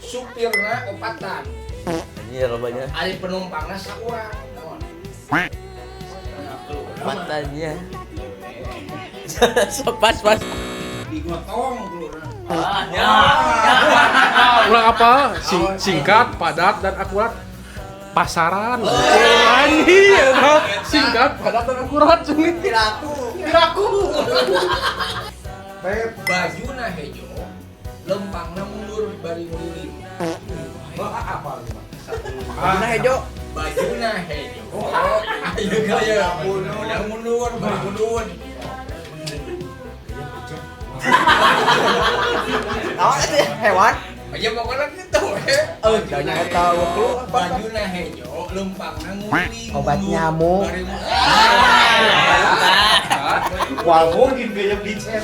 Supirna opatan. Anjir lobanya. Ari penumpangna saurang. Naon? Matanya. So, pas pas. Digotong kelurna. Ulang apa? Singkat, padat, dan akurat. Pasaran. Anjir, eta. Singkat, padat, dan akurat. Piraku. Piraku. Bajuna hejo, lempangna mundur bari nguliling. Apa nih? Bajuna hejo. Bajuna hejo. Ayo gaya. Mundur, mundur, bari mundur. Naon itu hewan? Ya pokoknya gitu we. Oh, jauhnya eta waktu Bajuna hejo, lempangna nguling. Obat mundur, nyamuk. bari mundur. Wah, mungkin gayam di chat.